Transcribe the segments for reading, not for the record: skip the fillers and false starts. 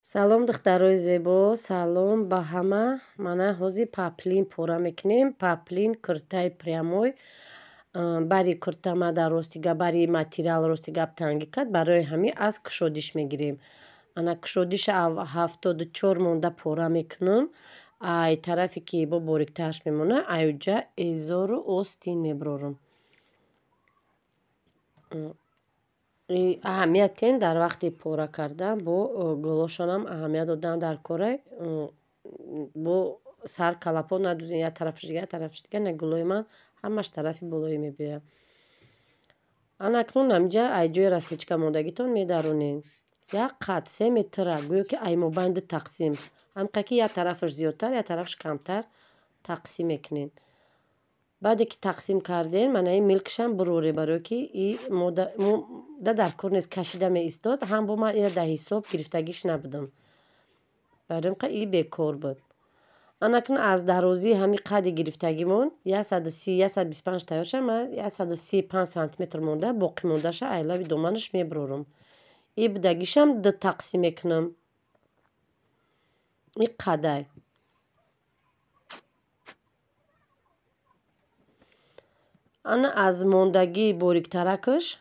Салом, духтарои зебо, салом ба ҳама. Мана ҳозир паплин пора мекунем. Паплин куртаи прямой. Бари курта ма дар рости гап, бари материал рости гап тангӣ кард, барои ҳамин аз кушодиш мегирем. Ана кушодиша 74 монда пора мекунам. Ай тарафе ки бо бориктараш мемона, аюҷа эзору остин мебарорам. Аҳамиятен дар вақти пора кардан бо голошонам аҳамият додан дар корай, бо сар калапо надузен, як тарафаш дига, як тарафаш дига, на гулои ман ҳамаш тарафи болоӣ мебиёяд. Ана акнун ҳаминҷа ай ҷои рассечка мондагитон медаронем. Як қат се метра, гӯё ки ай мобайн ду тақсим. Ҳамқа ки як тарафаш зиёдтар, як тарафаш камтар тақсим мекунем. Баъде ки тақсим кардем, мана ин милкшам буроре, барое ки и мода дар кор нест, кашида меистод, ҳам бо ман ира дар ҳисоб гирифтагиш набудам. Барои ин и бекор буд. Анакун аз дарозии ҳамин қади гирифтагимон 130, 125 тайёр шад, ман 135 сантиметр монда, боқӣ мондаша айлави доманаш мебарорам. И будагишам ду тақсим мекунам. И қадай. Ана аз мондагии бориктаракаш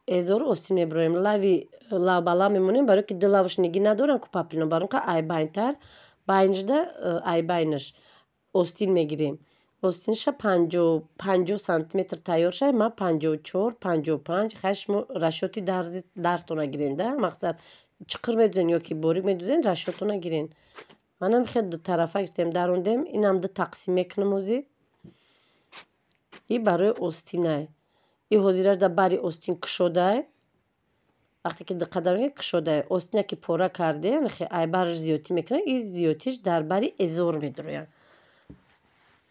эзору остин мебароем. Лави лавбалав мемонем, барое ки ду лавш ниги надорам ку паплино, барои ин ай байнтар, байнашда ай байнаш остин мегирем. Остинша 50 сантиметр тайёр шавад, ман 54, 55, хай шумо расчёти дарстона гирен, да? Мақсад чиқир медузен ё ки борик медузен, расчётона гирен. Манам хел ду тарафа гирифтем, дарондем, инам ду тақсим мекунам ҳозир. И барои остинай. И ҳозираш дар бари остин кушодай. Вақте ки диққат мекунед, кушодай. Остина ки пора кардем, ай бараш зиёдтӣ мекунад, и зиёдтиш дар бари эзор медурояд.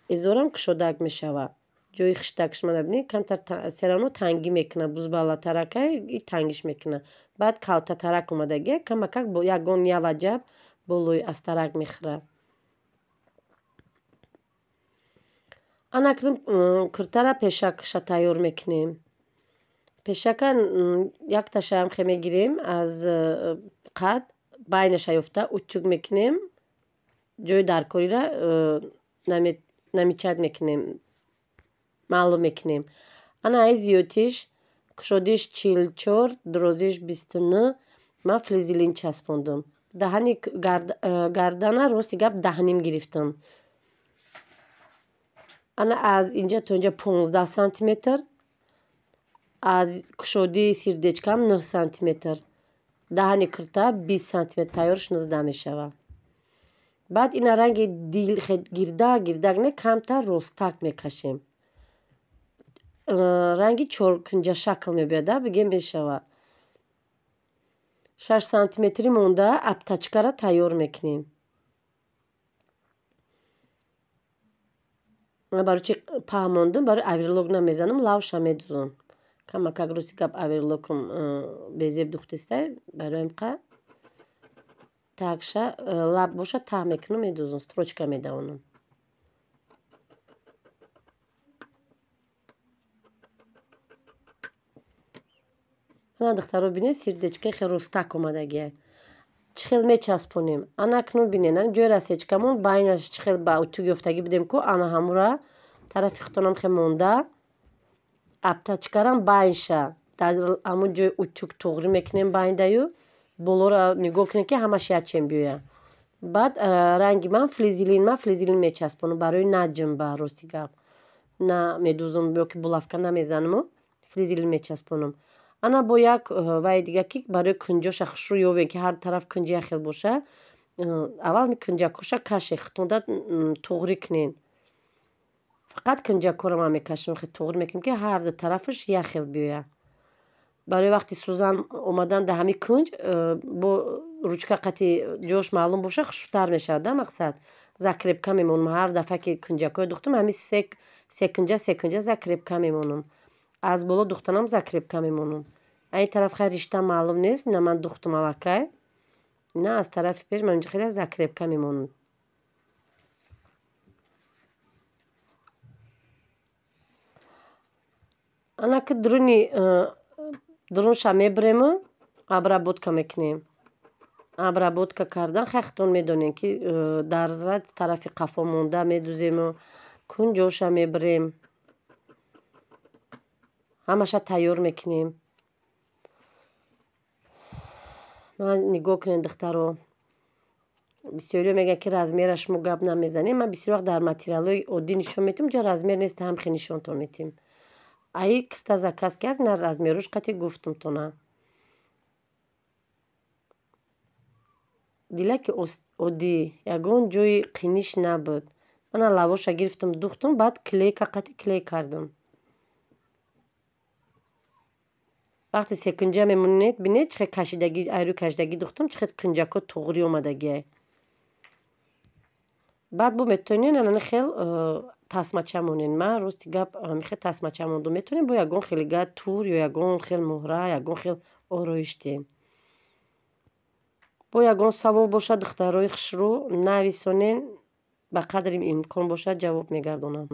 Эзорам кушодак мешавад. Ҷои хиштакш мана бинед, камтар всё равно тангӣ мекунад, бузбалатаракай и тангиш мекунад. Баъд калтатарак омадагия, камакак бо ягон яваҷаб болои астарак мехӯрад. Ана акнун куртара пешакша тайёр мекунем. Пешака якташаам хе мегирем аз қад, байнаша ёфта утюг мекунем, ҷои даркориро намечат мекунем, маълум мекунем. Ана ай зиёдтиш, кушодиш 44, дурозиш 29, ман флизелин часпондум. Даҳани гардана рости гап даҳним гирифтам. Ана аз инҷа то инҷа 15 сантиметр, аз кушодии сердечкам 9 сантиметр, даҳани курта 20 сантиметр, тайёрш 19 мешавад. Баъд ина ранги дил гирдак гирдак не, камтар ростак мекашем. Ранги чоркунҷашакл мебиёяд, да, бигем мешавад. 6 сантиметри монда обтачкара тайёр мекунем. Ман барои чи паҳн мондум, барои оверлок намезанам, лавша медузам. Камакак рости гап оверлокам безеб духтистай, барои ҳамқа такша лаб боша таҳ мекунам, медузам, строчка медавонам. Ана духтаро бинед, сердечкаи хел ростак омадагия. Чӣ хел мечаспонем? Ана акнун бинед, ана ҷои рассечкамон байнаш чӣ хел ба утюг ёфтагӣ будем ку, ана ҳамура тарафи худтонам хел монда, обтачкарам байнша дар ҳамун ҷои утюг туғрӣ мекунем байндаю, болоро нигоҳ кунем ки ҳамаш якчен биёяд. Баъд ранги ман флизелин, ман флизелин мечаспонам барои наҷмба, рости гап. На медузам ё ки булавка намезанаму, флизелин мечаспонам. Ана бо як вай дига ки барои кунҷоша хушрӯ ёвем ки ҳар тараф кунҷи як хел боша, аввал ми кунҷакоша каше, хитонда туғрӣ кунен. Фақат кунҷакоро ман мекашам, хел туғрӣ мекунем ки ҳар ду тарафаш як хел биёяд. Барои вақти сӯзан омадан дар ҳамин кунҷ бо ручка қати ҷош маълум боша, хушрӯтар мешавад, да, мақсад. Закрепка мемонам ҳар дафъа ки кунҷакҳоро духтам, ҳамин секунҷа секунҷа закрепка мемонам. Аз боло духтанам закрепка мемонам. Ай тараф хай ришта маълум нест, на ман духтум аллакай. На аз тарафи пеш ман инҷа хеле закрепка мемонам. Ана ки дурунша мебарему обработка мекунем. Обработка кардан хахтон медонем, ки дарза тарафи қафо монда медузему кунҷоша мебирем, ҳамаша тайёр мекунем. Ман нигоҳ кунед, духтаро, бисёриё мегӯянд, ки размераш мо гап намезанем. Ман бисёр вақт дар материалҳои оддӣ нишон метиҳам, ҷа размер нест, ҳамхе нишонтон метиҳем. Аи кирта заказ ки аст, на размерош қати гуфтумтона. Дилаки оддӣ, ягон ҷои қиниш набуд. Мана лавоша гирифтам, духтум, баъд клейка қати клей кардам. Вақте секунҷа мемонед, бинед, чӣ хел кашидагӣ, айрӯи кашидагӣ духтум, чӣ хел кунҷакҳо туғрӣ омадагиай. Баъд бо метавонед анани хел тасмача монед. Ман рости гап хел тасмача мондум. Метавонед бо ягон хелига тур ё ягон хел муҳра, ягон хел ороиш диҳед. Бо ягон савол бошад, духтарои хушрӯ, нависонед, ба қадри имкон бошад, ҷавоб мегардонам.